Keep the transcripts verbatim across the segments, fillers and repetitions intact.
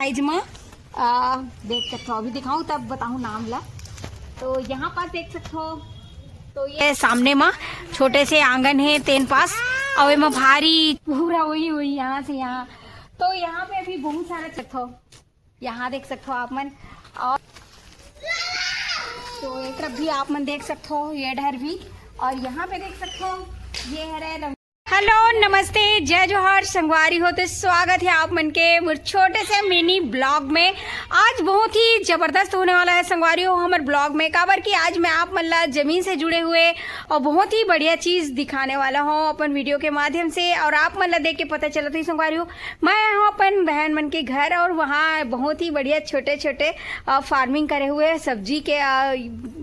Size में। आ, देख सकते हो, अभी दिखाऊं तब बताऊं नाम ला। तो यहाँ पास देख सकते हो, तो ये सामने में छोटे से आंगन है तेन पास, और एमा भारी पूरा वही वही यहाँ से यहाँ। तो यहाँ पे अभी बहुत सारा सकते हो, यहाँ देख सकते हो आप मन। और तो एक तरफ भी आप मन देख सकते हो, ये डहर भी। और यहाँ पे देख सकते हो, ये हरे रंग-, हेलो, नमस्ते, जय जोहार संगवारी हो। तो स्वागत है आप मन के मोर छोटे से मिनी ब्लॉग में। आज बहुत ही जबरदस्त होने वाला है संगवारी हो हमर ब्लॉग में, काबर कि आज मैं आप मन ला जमीन से जुड़े हुए और बहुत ही बढ़िया चीज दिखाने वाला हूँ अपन वीडियो के माध्यम से। और आप मन ला देख के पता चलत ही संगवारी हो, मैं हूँ अपन बहन मन के घर और वहाँ बहुत ही बढ़िया छोटे छोटे फार्मिंग करे हुए सब्जी के, अ,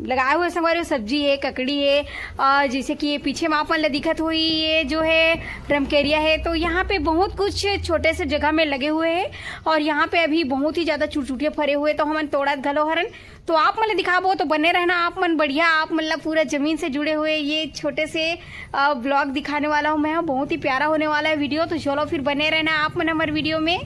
लगाए हुए संगवारी हो, सब्जी है, ककड़ी है, और जैसे कि ये पीछे में आप मन ला दिखत हुई, ये जो है रमकेरिया है। तो यहाँ पे बहुत कुछ छोटे से जगह में लगे हुए हैं और यहाँ पे अभी बहुत ही ज्यादा चुरचुटिया फरे हुए, तो हमन तोड़त घलो हरन। तो आप मन ला दिखाबो, तो बने रहना आप मन। बढ़िया, आप मन ला पूरा जमीन से जुड़े हुए ये छोटे से ब्लॉग दिखाने वाला हूँ मैं। बहुत ही प्यारा होने वाला है वीडियो, तो चलो फिर बने रहना आप मन हमर वीडियो में।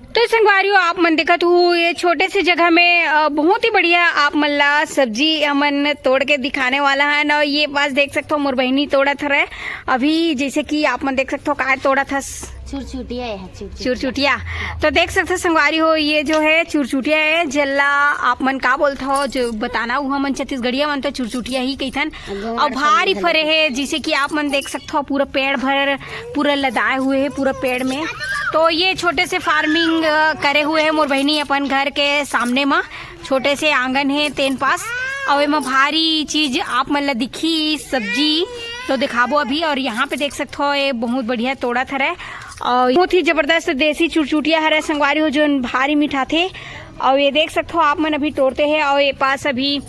तो संगवारी हो, आप मन देखत हो ये छोटे से जगह में, अ, बहुत ही बढ़िया आप मन ला सब्जी हमन तोड़ के दिखाने वाला है ना। ये पास देख सकते हो, मोर बहिनी तोड़त हरे अभी, जैसे कि आप मन देख सकते हो, काय तोड़त हस? चुरचुटिया है, चुरचुटिया। चुरचुटिया। तो देख सकते हो संगवारी हो, ये जो है चुरचुटिया है, जेला आप मन का बोलत हो, जो बताना, वो हमन छत्तीसगढ़िया मन तो चुरचुटिया ही कहिथन। और भारी फरे है, जैसे कि आप मन देख सकते हो, पूरा पेड़ भर पूरा लदाए हुए है पूरा पेड़ में। तो ये छोटे से फार्मिंग, अ, करे हुए है मोर बहिनी अपन घर के सामने में, छोटे से आंगन है तेन पास। और एमा भारी चीज आप मन ला दिखी, सब्जी तो दिखाबो अभी। और यहाँ पे देख सकते हो, ये बहुत बढ़िया तोड़त हरे और बहुत ही जबरदस्त देसी चुरचुटिया हरे संगवारी हो, जो भारी मिठाथे। और ये देख सकते हो आप मन अभी तोड़ते हैं। और ये पास अभी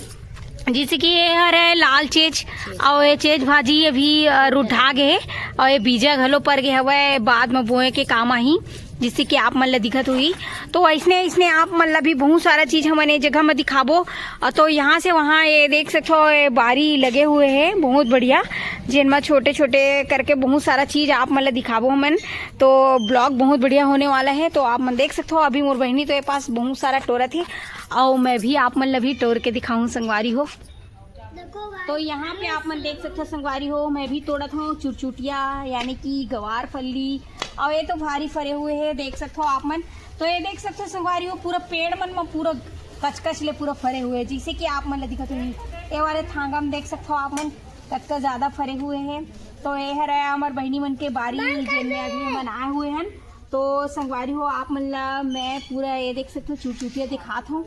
जैसे कि ये हरे लाल चेज, और ये चेज भाजी अभी, अ, रुठा गे, और ये बीजा घलो पर गे हवय, बाद में बोए के काम आही, जैसे कि आप मन ला दिखत हुई। तो ऐसने ऐसने आप मन ला भी बहुत सारा चीज हमन ए जगह में दिखाबो। और तो यहाँ से वहाँ ये देख सकते हो, ये बारी लगे हुए हैं बहुत बढ़िया, जिनमें छोटे छोटे करके बहुत सारा चीज आप मन ला दिखाबो हमन। तो ब्लॉग बहुत बढ़िया होने वाला है, तो आप मन देख सकते हो। अभी मोर बहिनी तो ये पास बहुत सारा टोरत ही, और मैं भी आप मन ला भी टोर के दिखाऊं संगवारी हो। तो यहाँ पे आप मन देख सकते हो संगवारी हो, मैं भी तोड़त हूँ चुरचुटिया, यानी कि गवार फल्ली, और ये तो भारी फरे हुए है, देख सकते हो आप मन। तो ये देख सकते हो संगवारी हो, पूरा पेड़ मन में पूरा कचकच ले पूरा फरे हुए है, जैसे कि आप मन ला दिखत हुई। ये वाले थांगा में देख सकते हो आप मन, कतका ज्यादा फरे हुए हैं। तो ये हरे हमर बहिनी मन के बारी, जेन में अभी हमन आए हुए हैं। तो संगवारी हो, आप मन ला मैं पूरा ये देख सकते हो, चुरचुटिया दिखात हूँ,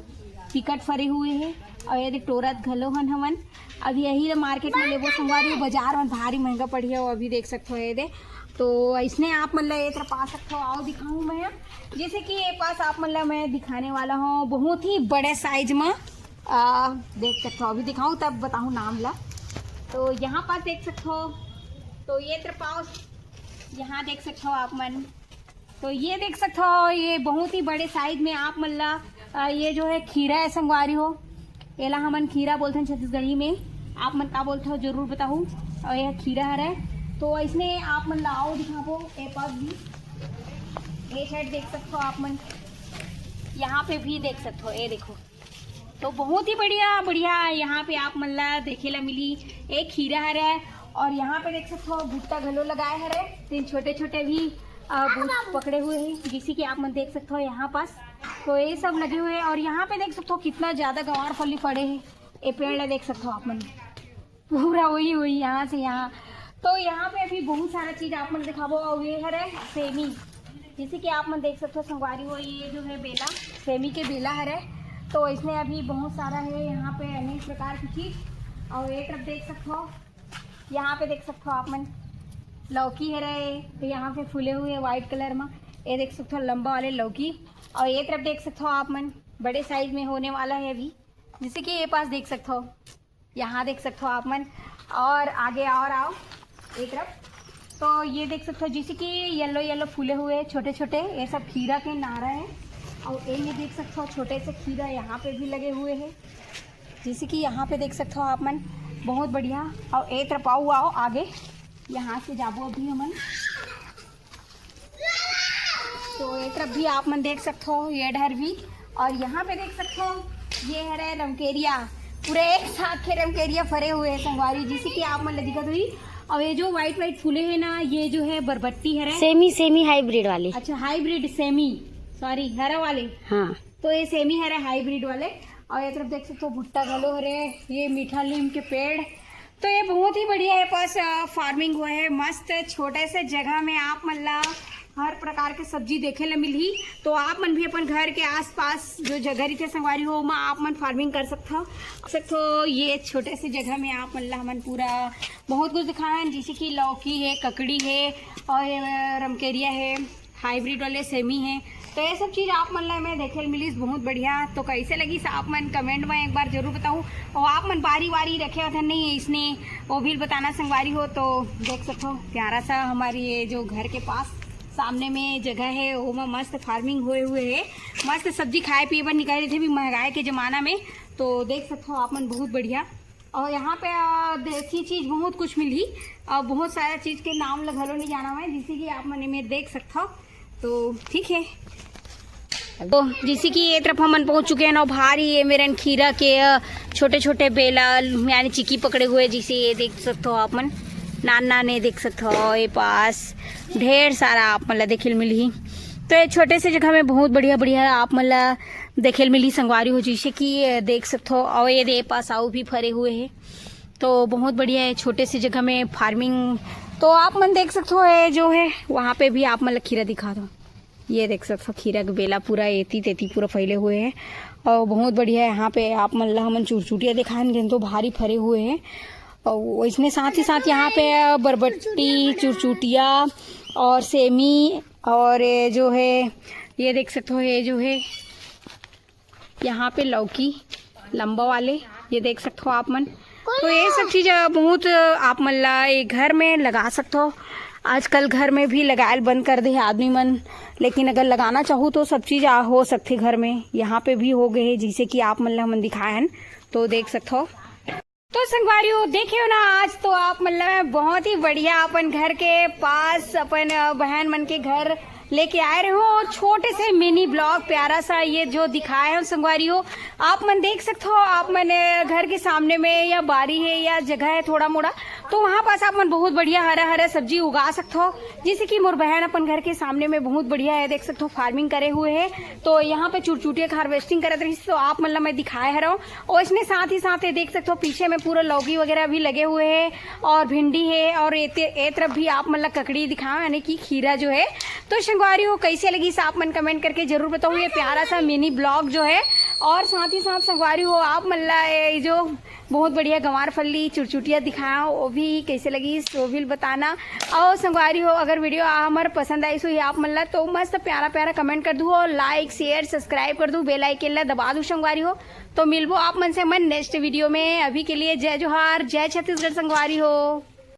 पिकट फरे हुए हैं। और ये देख, टोरत घलो हन हमन। अब यही ला मार्केट में लेबो संगवारी हो, बाजार में भारी महंगा पड़िया हो। अभी देख सकते हो ये दे, तो इसने आप मन ला ये तरफ आ सकते हो। आओ दिखाऊं मैं, जैसे कि ये पास आप मन ला मैं दिखाने वाला हूँ बहुत ही बड़े साइज में। आ, देख सकते हो, अभी दिखाऊं तब बताऊं नाम ला। तो यहाँ पास देख सकते हो, तो ये तरफ आओ, यहाँ देख सकते हो आप मन। तो ये देख सकते हो, ये बहुत ही बड़े साइज में आप मन ला, अ, ये जो है खीरा है संगवारी हो, एला हमन खीरा बोलथन छत्तीसगढ़ी में, आप मन का बोलते हो जरूर बताहू। और ये खीरा हरे, तो इसने आप मन ला आओ दिखाबो, ए पास भी, ये साइड देख सकते हो आप मन, यहाँ पे भी देख सकते हो, ये देखो। तो बहुत ही बढ़िया, बढ़िया यहाँ पे आप मन ला देखे ला मिली। एक खीरा हरे और यहाँ पे देख सकते हो भुट्टा घलो लगाए हरे, तीन छोटे छोटे भी, अ, बूंद पकड़े हुए हैं, जैसे कि आप मन देख सकते हो यहाँ पास। तो ये सब लगे हुए हैं और यहाँ पे देख सकते हो कितना ज्यादा गंवार फली पड़े हैं। ये पेड़ ला देख सकते हो आप मन, पूरा वही वही यहाँ से यहाँ। तो यहाँ पे अभी बहुत सारा चीज आप मन दिखाबो। और ये हरे सेमी, जैसे कि आप मन देख सकते हो संगवारी हो, ये जो है बेला, सेमी के बेला हरे। तो इसमें अभी बहुत सारा है यहाँ पे अनेक प्रकार की चीज। और ये तरफ देख सकते हो, यहाँ पे देख सकते हो आप मन लौकी हरे, तो यहाँ पे फूले हुए व्हाइट कलर में। ये देख सकते हो लंबा वाले लौकी। और ये तरफ देख सकते हो आप मन, बड़े साइज में होने वाला है अभी, जैसे कि ये पास देख सकते हो, यहाँ देख सकते हो आप मन। और आगे और आओ एक तरफ, तो ये देख सकते हो जैसे कि येलो येलो फूले हुए छोटे छोटे, ये सब खीरा के नारा है। और ये देख सकते हो छोटे से खीरा यहाँ पे भी लगे हुए हैं, जैसे कि यहाँ पे देख सकते हो आप मन, बहुत बढ़िया। और ए तरफ आओ, आओ आगे, यहाँ से जाबो अभी हमन। तो ये तरफ भी आप मन देख सकथो, ये डहर भी। और यहाँ पे देख सकथो, ये हरे रमकेरिया, पूरे एक साथ के रमकेरिया फरे हुए हैं संगवारी, जैसे कि आप मन ल दिखत हुई। और ये जो व्हाइट व्हाइट फूले हैं ना, ये जो है बरबट्टी हरे। सेमी, सेमी हाइब्रिड वाली। अच्छा, हाइब्रिड सेमी, सॉरी, हरा वाले। हाँ। तो ये सेमी हरे हाइब्रिड वाले। और ये तरफ देख सकते हो भुट्टा घलो हरे, ये मीठा लीम के पेड़। तो ये बहुत ही बढ़िया है पास, अ, फार्मिंग हुआ है मस्त। छोटे से जगह में आप मन ला हर प्रकार के सब्जी देखे ला मिलही। तो आप मन भी अपन घर के आसपास जो जगह रहिथे संगवारी हो, ओमा आप मन फार्मिंग कर सकथो। सकथो ये छोटे से जगह में आप मन ला हमन पूरा बहुत कुछ दिखाएन, जैसे कि लौकी है, ककड़ी है और ये रमकेरिया है, हाइब्रिड वाले सेमी है। तो ये सब चीज आप मन ला मैं देखे ल मिलिस, बहुत बढ़िया। तो कैसे लगिस आप मन कमेंट में एक बार जरूर बताओ। और आप मन बारी वारी रखे होथन नहीं है इसने, वो भी बताना संगवारी हो। तो देख सकथो प्यारा सा हमारी ये जो घर के पास सामने में जगह है, ओमा मस्त फार्मिंग हुए हुए है, मस्त सब्जी खाए पिए बर निकाले थे भी महंगाई के जमाना में। तो देख सकथो आप मन बहुत बढ़िया। और यहाँ पे, आ, देसी चीज बहुत कुछ मिलही और बहुत सारा चीज के नाम ल घलो नहीं जाना है, जैसे कि आप मन में देख सकथो। तो ठीक है, तो जैसे कि ये तरफ हमन पहुंच चुके हैं ना, भारी ये मेरन खीरा के, अ, छोटे छोटे बेला यानी चिकी पकड़े हुए, जैसे ये देख सकथो आप मन, नान नान ये देख सकथो, ये पास ढेर सारा आप मन ला देखे ल मिलही। तो ये छोटे से जगह में बहुत बढ़िया बढ़िया आप मन ला देखे ल मिलही संगवारी हो, जैसे कि ये देख सकथो। और ये दे पास आऊ भी फरे हुए है, तो बहुत बढ़िया है छोटे से जगह में फार्मिंग। तो आप मन देख सकथो, ये जो है वहाँ पे भी आप मन ला खीरा दिखा दो। ये देख सकथो खीरा के बेला पूरा एती तेती पूरा फैले हुए है और बहुत बढ़िया है। यहाँ पे आप मन ला हमन चुरचुटिया दिखाएन, जेन तो भारी फरे हुए है। और इसने साथ ही साथ यहाँ पे बरबट्टी, चुरचुटिया और सेमी और ये जो है, ये देख सकते हो, ये जो है यहाँ पे लौकी लंबा वाले, ये देख सकते हो आप मन। तो ये सब चीज, अ, बहुत, अ, आप मन ला ये घर में लगा सकते हो। आजकल घर में भी लगायल बंद कर दे हे आदमी मन, लेकिन अगर लगाना चाहू तो सब चीज, आ, हो सकथे घर में। यहाँ पे भी हो गए हे, जैसे कि आप मन ला हमन दिखाए हन, तो देख सकते हो। तो संगवारी हो, देखे हो ना, आज तो आप मन ला मैं बहुत ही बढ़िया अपन घर के पास अपन, अ, बहन मन के घर लेके आए रहे हो और छोटे से मिनी ब्लॉग प्यारा सा ये जो दिखाए हो संगवारी हो, आप मन देख सकते हो, आप मन, अ, घर के सामने में या बारी है या जगह है थोड़ा मोड़ा, तो वहाँ पास आप मन बहुत बढ़िया हरा हरा सब्जी उगा सकते हो। जैसे कि मोर बहन अपन घर के सामने में बहुत बढ़िया है, देख सकते हो, फार्मिंग करे हुए है। तो यहाँ पे चुरचुटिया के हार्वेस्टिंग करत रहिस, तो आप मन ला मैं दिखाए हरव। और इसने साथ ही साथ ये देख सकते हो, पीछे में पूरा लौकी वगैरह भी लगे हुए है और भिंडी है और ए ते-, ए तरफ भी आप मन ला ककड़ी दिखाओ, यानी कि खीरा जो है। तो संगवारी हो, कैसे लगिस आप मन कमेंट करके जरूर बताओ ये प्यारा सा मिनी ब्लॉग जो है। और साथ ही साथ संगवारी हो, आप मन ला ये जो बहुत बढ़िया गंवार फली चुरचुटिया दिखाओ, वो भी कैसे लगिस, वो भी बताना। और संगवारी हो, अगर वीडियो हमर पसंद आइस होही आप मन ला, तो मस्त प्यारा प्यारा कमेंट कर दू और लाइक, शेयर, सब्सक्राइब कर दू, बेल आइकन ला दबा दू संगवारी हो। तो मिलबो आप मन से हमन नेक्स्ट वीडियो में। अभी के लिए जय जोहार, जय छत्तीसगढ़ संगवारी हो।